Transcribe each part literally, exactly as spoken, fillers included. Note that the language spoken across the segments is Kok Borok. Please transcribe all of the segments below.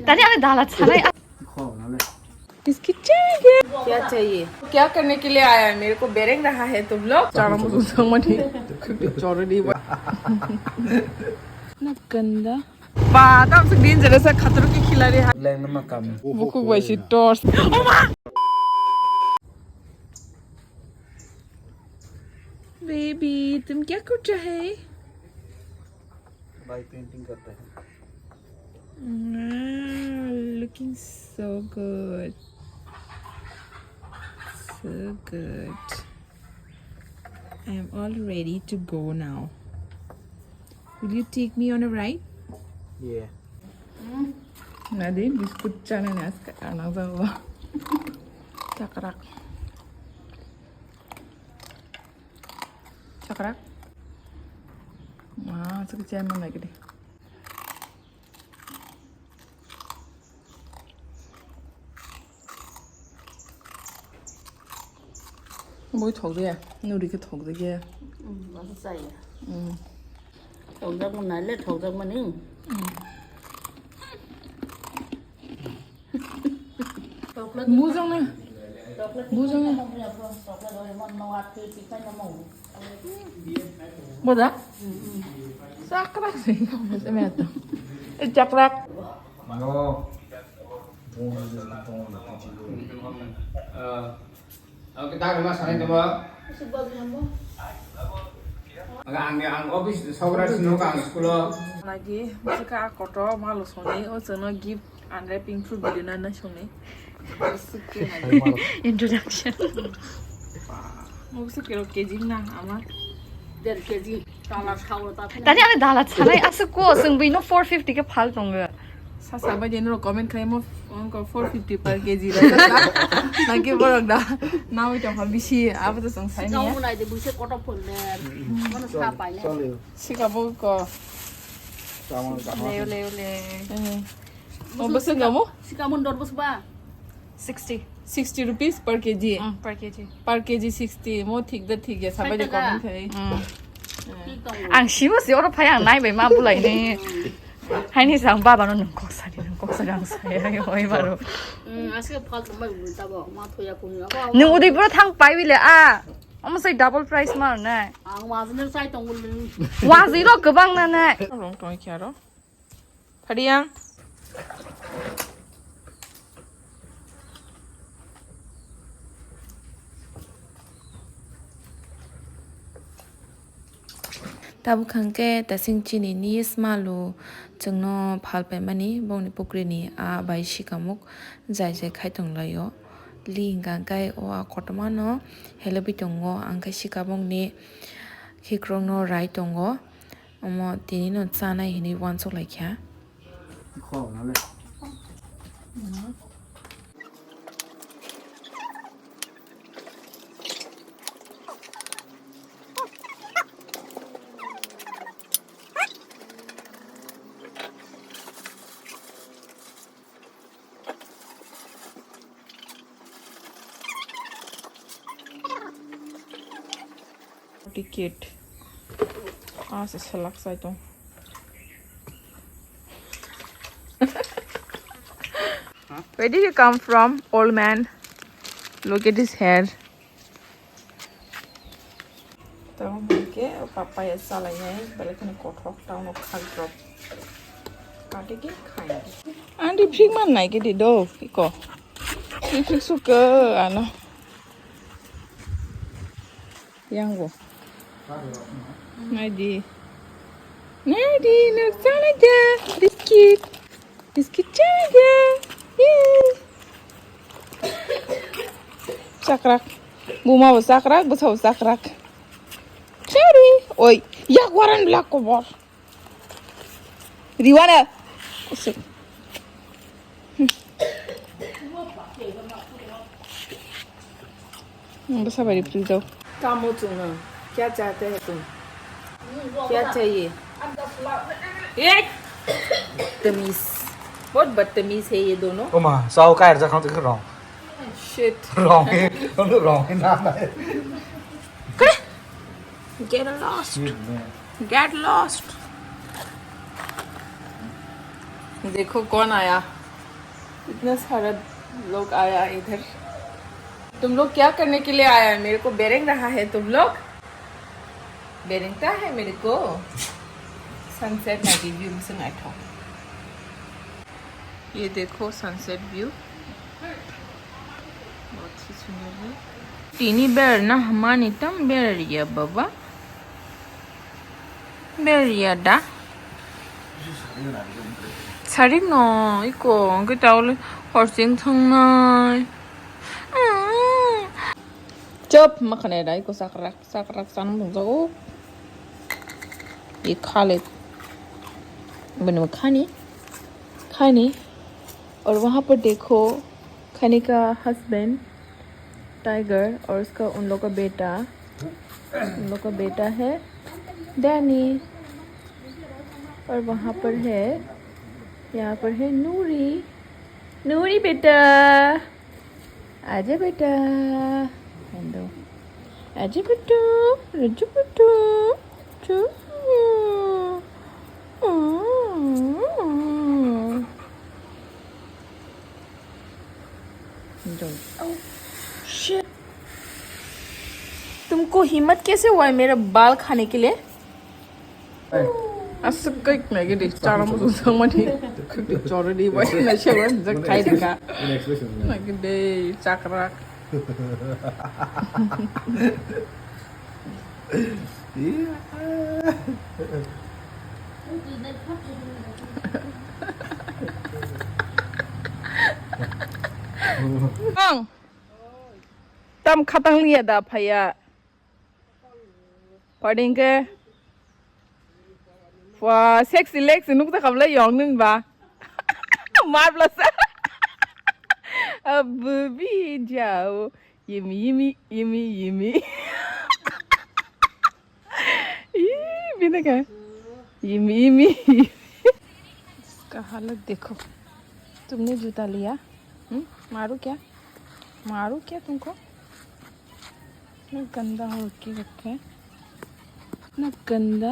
Tadi ale dala chanai. इसकी चाहिए। क्या चाहिए? क्या करने के लिए आया है? मेरे को बेरेंग रहा है तुम लोग। Chana musu sangmani. Chorani ba. Na ganda. Ba, tam se din jere sa khatro ki khilari hai. Leng nama kam. Bukuk bai si torch. Oh ma! Baby, tum kya kar raha hai? भाई पेंटिंग करता है। Wow, looking so good. So good. I am all ready to go now. Will you take me on a ride? Yeah. Nadi biscuit chana ni aska anak jago. Chakrak. Chakrak. Wah, sakit chairman lagi deh. Bui thok de, nuri ke thok de ke. Masa saya. Thok jak mana le, thok jak mani. Mujang na. Mujang na. Boda? Chakrak sih, kamu sih meto. Eh, chakrak. Ano? Ang kita kena sana coba. Aga ang ang office sobra sino ka ang school. Lagi, masih ka kotor malu soni, oh seno gift. Unwrapping fruit video na na shungne. Introduction. Mo bisa kilo K G na ama. Der K G. Tala shawl ta. Tadi ale dala chanai asa ko sengbi no four fifty ke phal tongo. Sasa ba jeno comment khai mo ko four fifty per K G da. Naki borok da. Nawi tong ha bisi abo to song sai ni. Kau nai de buise koto phone de. Mano sa pai ne. Sikabo ko. Leo leo le. Oh, bwswk gamo? Sikamon dor bwsba? Sixty. Sixty rupees per K G? Mm, per K G. Per K G sixty. Mo thik da thik ya, sabai de comment khai. Mm. Ang sibo si oro phai ang nai bai ma bulai ni. Haini sang baba no nung kok sari, nung kok sari ang sai, ai oi baro. Mm, aske phal tong bai bul tabo, ma thoya kuni. Nung Udaipur thang pai bile a. Omo sai double price ma nai. Ang wazne sai tong bul. Wazi ro kwbang na nai. Rong tong kya ro? Phadiyang. Tabuk hwnkhe Tasing chini ni smalu chwngno phal paimani bongni pukrini a bai sikamuk jai jai khai tonglaio. Li hwnkha khe o a kotorma no helebwi tongo, ang khe sika bongni khikrokno rai tongo. Omo tinino chanai hinwi uansuk laikha. Ticket. Ah, se selak sai tong. Where did you come from, old man? Look at his hair. Tamo hwnkhe o papaya salainai belai kheno kothok, tamo khak drop. Kati khe khai. Ani phik man nai khe di do, iko. Ani phik suk ano. Yang bo. Nai di. Nai di, nuk chala ja. Biscuit. Biscuit chaja. Yay. Chakrak. Buma bo chakrak, bwsa bo chakrak. Sorry. Oi, yak waran black kobor. Riwana. Bwsa bai ripri jao. Kamo chwngno? Kya chahte hai tum? Kya chahiye? Ek! Badtameez. Bahut badtameez hai ye dono. Oma, sao kair ja khang wrong. Shit. Wrong. Wrong na na. Kare? Get lost. Get lost. देखो कौन आया। इतना सारा लोग आया इधर। तुम लोग क्या करने के लिए आया है? मेरे को बेरेंग रहा है तुम लोग? बेरेंगता है मेरे को। Sunset night view से नाइट हो। ये देखो सनसेट व्यू, बहुत ही सुंदर है। Tini berna hamani tam berya baba. Berya da. Sari no iko kita ule horsing thangnai. Chop makhane da iko sakrak sakrak sanung jago. Ye khale. Bani khani khani. और वहाँ पर देखो, खनी का हस्बैंड टाइगर और उसका, उन लोग का बेटा, उन लोग का बेटा है डैनी। और वहाँ पर है, यहाँ पर है नूरी। नूरी बेटा, आजा बेटा। हेलो। आजा बेटा, आजा बेटा। चू। Oh, shit. तुमको हिम्मत कैसे हुआ है मेरा बाल खाने के लिए? Aswk khe nai di, chara muchung thangmani. Khwtwi chorwi di, bai na se bai jak khai de kha. Nai di, chakrak. Ang tam khatang liya da phaiya. Pardon ke. Wah, sexy lexy nuk ta khamlai yong nung ba. Mar plus. Abu bi jao. Yimi, yimi, yimi, yimi. Ih, bina ka. Yimi, yimi. इसका हालत देखो। तुमने जूता लिया? हम्म? मारू क्या? मारू क्या तुमको? इतना गंदा हो के रखे हैं। इतना गंदा,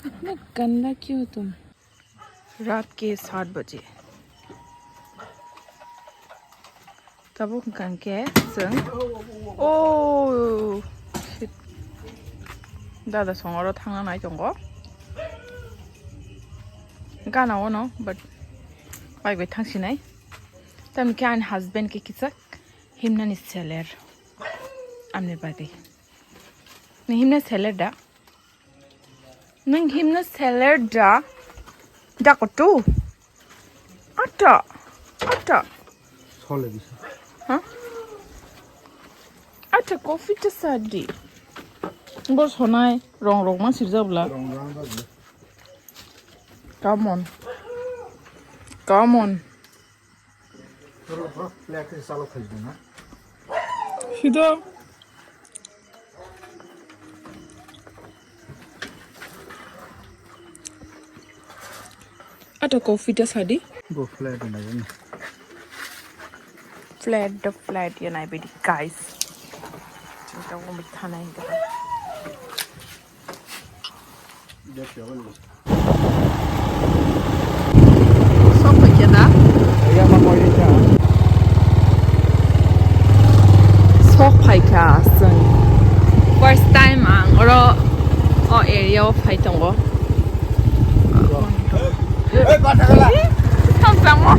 इतना गंदा क्यों हो तुम? रात के सात बजे। Tabuk hwnkha hwnkhe chwng, oh, shit. Dada songoro thangna nai tongo. Gana ono, but bike bai thangsinai. Tamni khe ani husband khe kisa himnani seller. Amni bagwi. Ni himna seller da? Nwng himna seller da? Da koto? Ata. Ata. Sole bisa. Ha? Ata coffee ta sadi. Bo sonai rong rong ma sirjak bla. Rong rong ba bla. Come on. Come on. Sida. Ata coffee ta sadi. Bo flat na yun. Flat da flat ya nai bidi guys. Cinta ko mitha nai. Sok phaikha da? Sok phaikha chwng. First time ang oro o area o phai tongo. Thamsamo.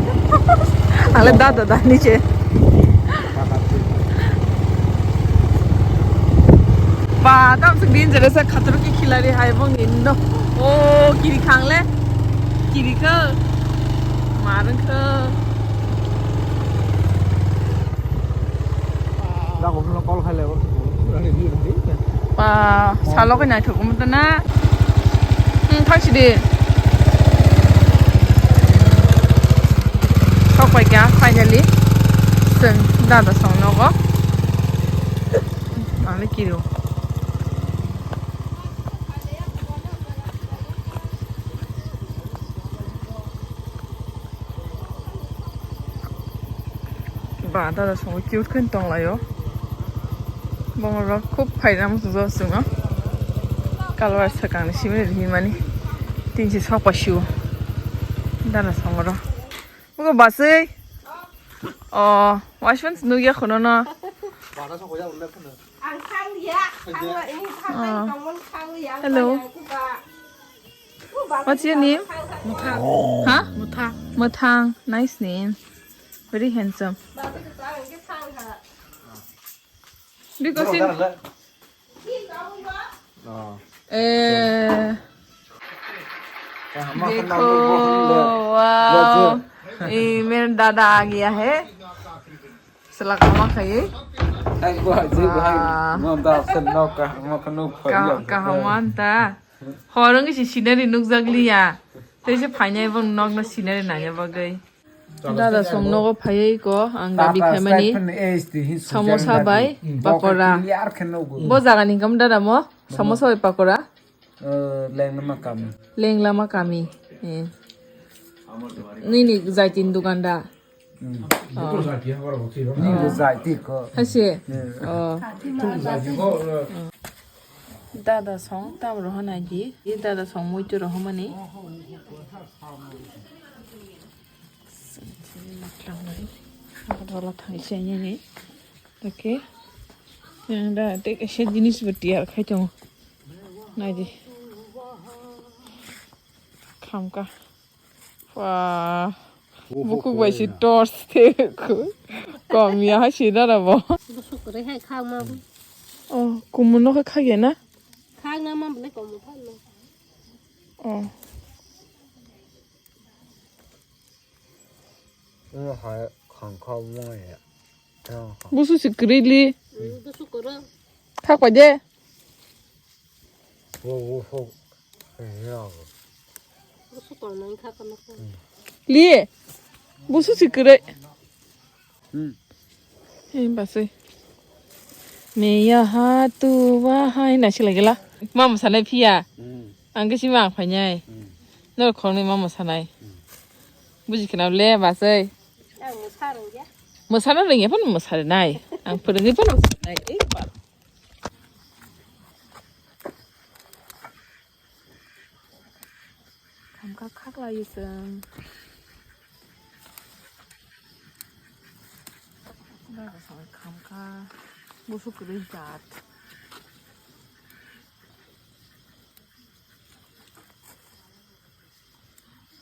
Ale da da da niche. Ba, tam se din jere se khator ki khilari hai bong in no. O kiri khang le. Kiri kho. Marang kho. Jago phano call khai le. Ba, salo khe naithok mo to na. Hmm, thak sidi. Sok pai kha finally. Chwng dada song nogo. Ang le kiro. Ba, dada songo cute khe tonglaio. Bongo rok khub phaina muchungjago chwngno. Kalwar swkangni simi rihimani. Tinsi sokpasio. Dada songo rok. Basui. Oh, washpans nugya khono no. Ang thang ya, thang la, ini thang la, Oh. Tongmon thang ya, Hello. What's your name? Huh? Muthang. Muthang. Nice name. Very handsome. Because in Oh. Eh. देखो, wow। ये मेरा दादा आ गया है। Selak ama khaye। Hai, gua, ji, gua, hai. Wah. Mantap, senok, kah, mau kenu, Ka-, kaham anta. Horong isi scenery nukjak liya. Tei se phainai bo nokno scenery nanya bagwi. Dada song nogo phaiwi ko ang dabi khaimani samosa bai pakora. Bo jaga ni kam dada mo samosa bai pakora. Lenglama kami. Lenglama kami. Eh. Nini jaitin dukan da. Hmm. Oh. Nini jaiti ko. Hase. Hmm. Oh. Dada song tam rohana di. Dada song muitu rohomani. Thangai se nini. Okay. Yang da te kaisa jinis bo tiyar khai tongo. Naidi. Khamka. Wah. Bukuk bai si torch te ku. Kom ya hai si dara bo. Busuk re hai khang ma bu. Oh, kumun no kha ya na? Khang na ma bne kom phan no. Oh. Omo hai khangkha omo ya. Busu si kwrwi li. Hmm, busu kwrwi. Khakpai de. Wo, wo, wo. Ya. Busu tongmani khakha nokho. Li. Busu si kwrwi. Hmm. Hei, basui. Meya ha tu wa hai na sila gela. Mama sanai phiya. Hmm. Ang khe sima ang phainai. Hmm. Nor khoroknwi mama sanai. Hmm. Buji khna le basui. Ang mwsa rwngya. Mwsana rwngya phano mwsa rwnai. Ang phwrwngwi phano mwsa rwnai. Ei ba. Khamkha khaklaiyo chwng. Dada song khamkha. Busu kwrwi jat.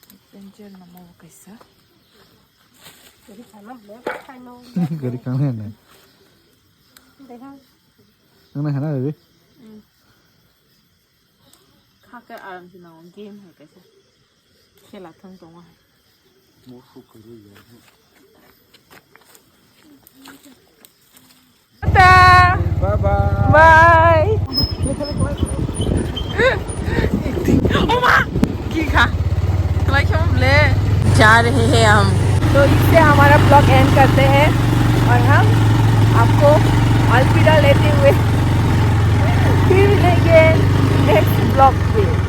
Adventure namo bo kaisa. Gari khana ble khaino. Gari khana na. Deha. Nang na hana re. Hmm. Kha khe aram se nango game hai kaisa. Khela thang tongo hai. Tata. Bye bye. Bye. Oma, ki kha? Tulai khe mle. जा रहे हैं हम। तो इससे हमारा blog and करते हैं और हम आपको अलविदा लेते हुए फिर मिलेंगे नेक्स्ट ब्लॉग में।